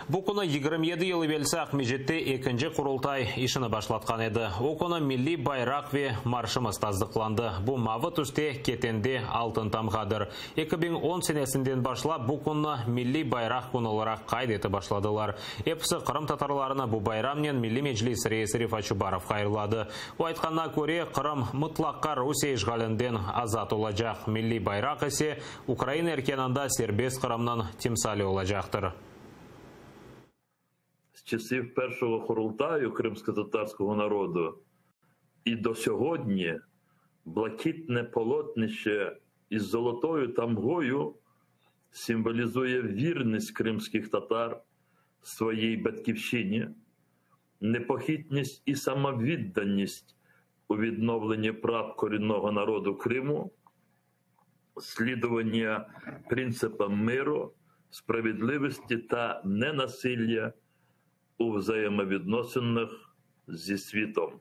Bu künü 27 yıl evelsi Aqmescitte ekinci Qurultay işini başlatqan edi. O künü milliy bayraq ve marşımız tasdıqlandı. Bu mavı tüste ketende altın tamğadır. 2010 senesinden başlap bu künni Milliy bayraq künü olaraq qayd etip başladılar. Episi qırımtatarlarını bu bayramnen Milliy Meclis reisi Refat Çubarov hayırladı. O aytqanına köre, Qırım mıtlaqqa Rusiye işğalinden azat olacaq, milliy bayraq ise Ukraina erkânında serbest Qırımnıñ timsali olacaqtır. S çasiv perşogo Qurultayu krımskotatarskogo narodu i do sögodni blakitne polotnişçe iz zolotoyu tamğoyu simvolizuye virnist krımskih tatar svoyey batkivşçıne, nepohitnist i samoviddanist u vidnovleni prav korinnogo narodu Krımu, slidovaniya printsipam mıru, spravedlivosti ta nenasilya u vzayemovidnosınah zi svitom.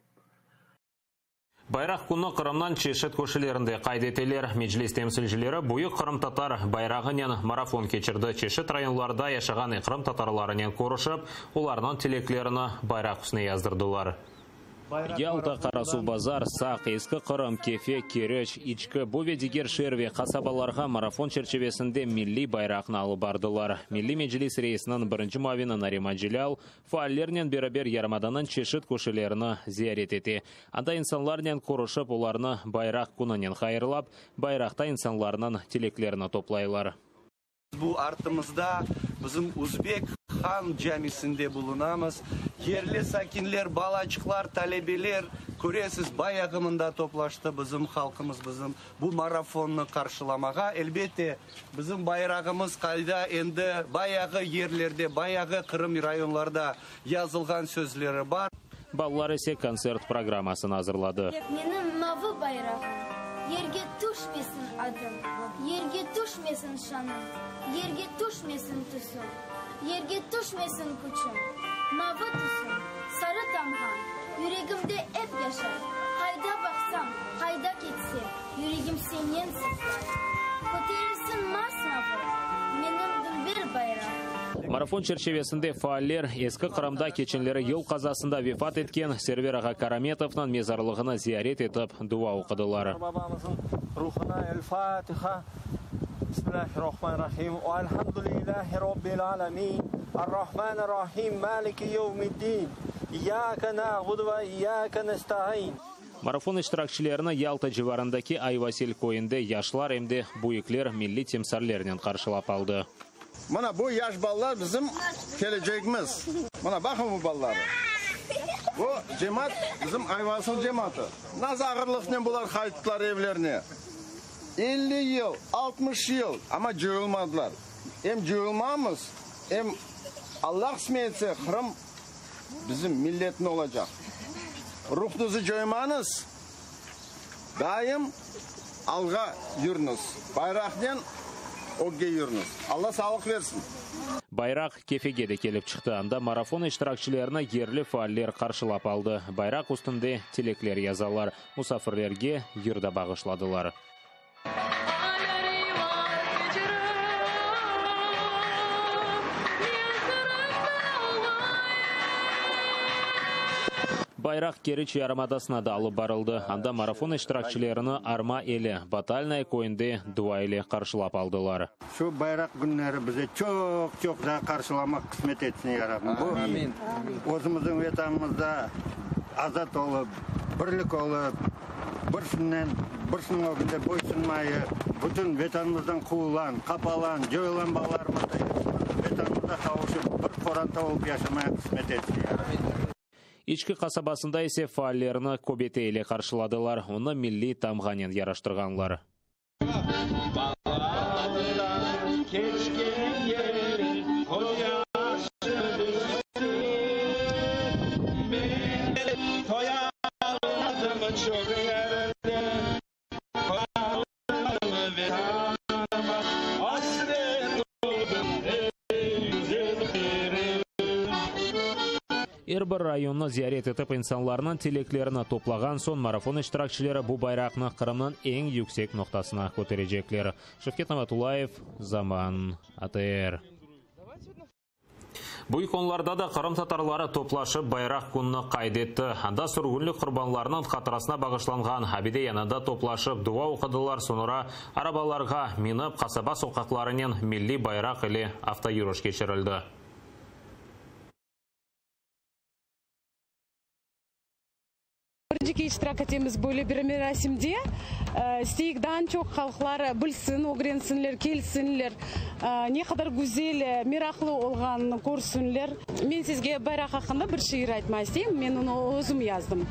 Bayraq künü Qırımnıñ çeşit köşelerinde qayd eteler. Meclis temsilcileri büyük qırımtatar bayrağınen marafon keçirdi, çeşit rayonlarda yaşağan qırımtatarlarınen körüşip, olarnıñ tileklerini bayraq üstüne yazdırdılar. Yalta, Qarasuvbazar, Saq, Eski Qırım, Kefe, Keriç, İçki, bu ve diger şeer ve qasabalarğa marafon çerçivesinde milliy bayraqnı alıp bardılar. Milliy Meclis reisiniñ birinci muavini Nariman Celâl faallernen beraber yarımadanıñ çeşit köşelerini ziyaret ete. Anda insanlarnen körüşip, olarnı Bayraq kününen hayırlap, bayraqta insanlarnıñ tileklerini toplaylar. Bu artımızda bizim Üzbek han camisinde bulunamız. Yerli sakinler, balaçıqlar, talebeler, köresiz, bayağı mında toplaştı bizim halqımız bizim bu marafonnı qarşılamağa. Elbette, bizim bayrağımız qayda endi bayağı yerlerde, bayağı Qırım rayonlarda yazılğan sözleri bar. Balalar ise kontsert programmasını azırladı. Menim mavı bayrağım, Yerge tüşmesin adım, Yerge tüşmesin şanım, Yerge tüşmesin tüsüm, Yerge tüşmesin küçüm. Mavı tüsüm, sarı tamğam, Yüregimde ep yaşay. Qayda baqsam, qayda ketsem, Yüregim senen sızlay. Köterilsin mas-mavı, Menim dülber bayrağım. Marafon çerçivesinde faaller Eski Qırımda keçenleri yol qazasında vefat etken Server ağa Karametovnıñ mezarlığını ziyaret etip, dua oqudılar. Babamızın ruhuna El Fatiha. Bismillahirrahmanirrahim. Elhamdülillahi Rabbil alemin. Errahmanirrahim. Maliki yevmiddin. İyyake na'budu ve iyyake nesta'in. Marafon iştirakçilerini Yalta civarındaki Ayvasil köyünde yaşlar em de büyükler milliy timsallernen qarşılap aldı. Mına bu yaş balalar bizim kelecegimiz. Mına baqıñ bu balaları. Bu cemaat bizim Ayvasıl cemaatı. Nasıl ağırlıqnen bular qayttılar evlerine. 50 yıl, 60 yıl, amma coyulmadılar. Em coyulmamız, em Alla qısmet etse Qırım bizim milletniñ olacaq. Ruhnuñızı coymañız, daim alğa yürüñiz, bayraqnen ögge yürüñiz. Alla sağlıq versin. Bayraq Kefege de kelip çıqtı. Anda marafon iştirakçilerini yerli faaller qarşılap aldı. Bayraq üstünde tilekler yazalar, musafirlerge yır da bağışladılar. Bayraq Keriç yarımadasına da alıp barıldı. Anda marafon iştirakçilerini Arma eli, Batalnaya köyünde dua ile qarşılap aldılar. Şu bayraq künleri bize çoq-çoq daa qarşılamaq qısmet etsin, ya Rabbim. Bu özümizniñ Vetanımızda azat olıp, birlik olıp, Birsinen birsiniñ ögünde boysunmayıp, bütün Vetanımızdan quvulan, qapalan, coyulan balalarımız da episi Vetanımızda qavuşıp, bir qoranta olıp yaşamaya qısmet etsin, ya Rabbi. İçki qasabasında ise faallerni köbete ile qarşıladılar, onı milliy tamğanen yaraştırğanlar. Er bir rayonnı ziyaret etip, insanlarnıñ tileklerini toplağan soñ, marafon iştirakçileri bu bayraqnı Qırımnıñ eñ yüksek noqtasına köterecekler. Şevket Namatullayev, Zaman, ATR. Büyük Onlarda da qırımtatarları toplaşıp Bayraq kününi qayd etti. Anda sürgünlik qurbanlarınıñ hatırasına bağışlanğan abide yanında toplaşıp dua oqudılar, soñra arabalarğa minip qasaba soqaqlarınen milliy bayraq ile avtoyürüş keçirildi. Birinci kere iştirak etemiz böyle bir merasimde. İsteyik daa çoq halqlar bilsin, ögrensinler, kelsinler, ne qadar güzel, meraqlı olğanını körsünler. Men sizge bayraq aqqında bir şiir aytmağa isteyim, men onı özüm yazdım.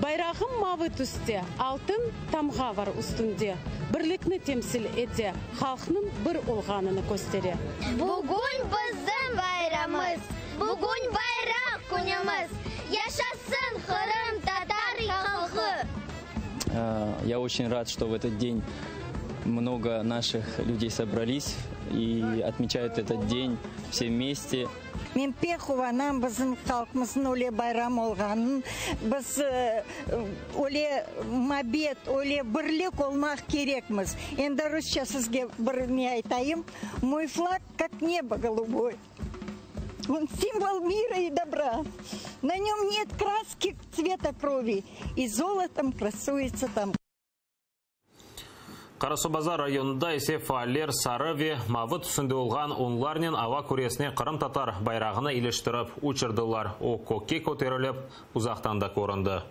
Bayrağım mavı tüste, altın tamğa var üstünde, Birlikni temsil ete, halqnıñ bir olğanını köstere. Bugün bizim bayramımız, bugün bayraq künümiz, Yaşasın qırımtatar halqı! Я очень рад, что в этот день много наших людей собрались и отмечают этот день все вместе. Men pek quvanam bizim halqımıznıñ öyle bayram olğanın. Biz öyle mabet, öyle birlik olmaq kerekmiz. Endi rusça sizge bir ne aytayım, Moy flag, kak nebo goluboy. On simvol mira i dobra, Na nöm net kraski tsveta krovi, I zolotom krasuetsya tam. Qarasuvbazar rayonında ise faaller sarı ve mavı tüsünde olğan onlarnen ava küresine qırımtatar bayrağını iliştirip uçurdılar. O, kökke köterilip, uzaqtan da köründi.